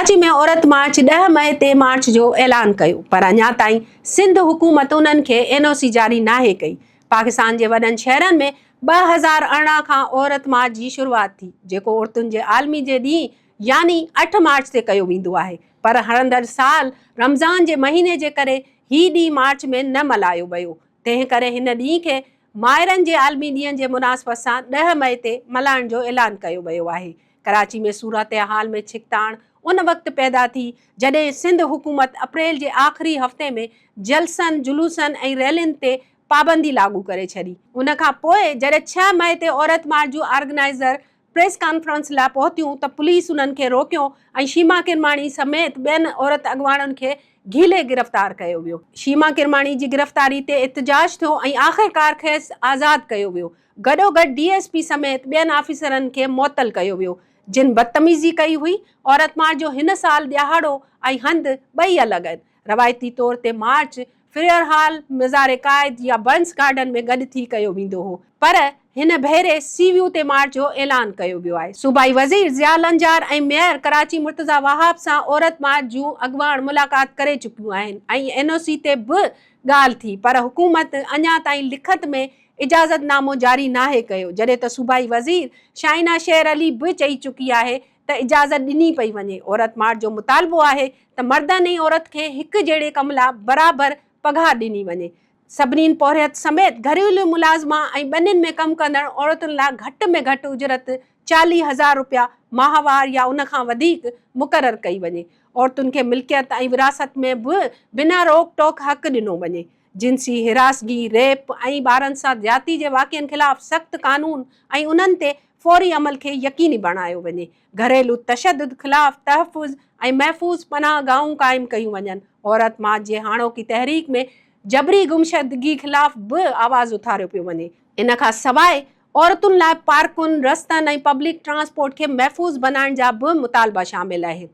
ڪراچي ۾ عورت مارچ ڏهه مئي تي مارچ جو اعلان ڪيو پر اڃا تائين سنڌ حڪومت انهن کي اين او سي جاري ناهي ڪئي. پاڪستان جي وڏن شهرن ۾ 2018 کان عورت مارچ جي شروعات ٿي جيڪو عورتن جي عالمي جي ڏينهن يعني اٺ مارچ تي ڪيو ويندو آهي پر هلندڙ سال رمضان جي مهيني جي ڪري هي ڏينهن مارچ ۾ نه ملهايو ويو تنهن ڪري هن ڏينهن کي مائرن جي عالمي ڏينهن جي مناسبت سان ڏهه مئي تي ملهائڻ جو اعلان ڪيو ويو آهي. ڪراچي ۾ صورتحال ۾ ڇڪتاڻ ان وقت پيدا ٿي جڏهن سنڌ حڪومت اپريل جي آخري هفتي ۾ جلسن، جلوسن ۽ ريلين تي پابندي لاڳو ڪري ڇڏي. ان کان پوء جڏهن ڇهه مئي تي عورت مارچ جون آرگنائيزر پريس ڪانفرنس لاء پهتيون ته پوليس انهن کي روڪيو ۽ شيما ڪرماڻي سميت ٻين عورت اڳواڻن کي گهيلي گرفتار ڪيو ويو. شيما ڪرماڻي جي گرفتاري تي احتجاج ٿيو ۽ آخرڪار کيس آزاد ڪيو ويو. گڏوگڏ ڊي ايس پي سميت ٻين آفيسرن کي معطل ڪيو ويو جن بدتميزي ڪئي هئي. عورت مارچ جو هن سال ڏهاڙو ۽ هنڌ ٻئي الڳ آهن. روايتي طور تي مارچ فريئر هال، مزار قائد يا برنس گارڊن ۾ گڏ ٿي ڪيو ويندو هو پر هن ڀيري سي ويو تي مارچ جو اعلان ڪيو ويو آهي. صوبائي وزير ضياء لنجار ۽ ميئر ڪراچي مرتضيٰ وهاب سان عورت مارچ جون اڳواڻ ملاقات ڪري چڪيون آهن ۽ اين او سي تي به ڳالهه ٿي پر حڪومت اڃا تائين لکت ۾ اجازت نامو جاري ناهي ڪيو جڏهن ته صوبائي وزير شاهينه شير علي به چئي چڪي آهي ته اجازت ڏني پئي وڃي، عورت مارچ جو مطالبو آهي ته مردن ۽ عورت کي هڪ جهڙي ڪم لا برابر پگهار ڏني وڃي، سڀنين پورهيت سميت گهريلو ملازمه ۽ ٻنين ۾ ڪم ڪندڙ عورتن لا گهٽ ۾ گهٽ اجرت 40,000 رپيا ماهوار يا ان کان وڌيڪ مقرر ڪئي وڃي، عورتن کي ملڪيت ۽ وراثت ۾ به بنا روڪ ٽوڪ حق ڏنو وڃي، جنسي هراسگي، ريپ ۽ ٻارن سان زيادتي جي واقعن خلاف سخت قانون ۽ انهن تي فوري عمل کي يقيني بڻايو وڃي، گهريلو تشدد خلاف تحفظ ۽ محفوظ پناهه گاهون قائم ڪيون وڃن، عورت مارچ جي هاڻوڪي تحريڪ ۾ جبري گمشدگي خلاف به آواز اٿاريو پيو وڃي. ان کان سواء عورتن لاء پارڪن، رستن ۽ پبلڪ ٽرانسپورٽ کي محفوظ بنائڻ جا به مطالبا شامل آهن.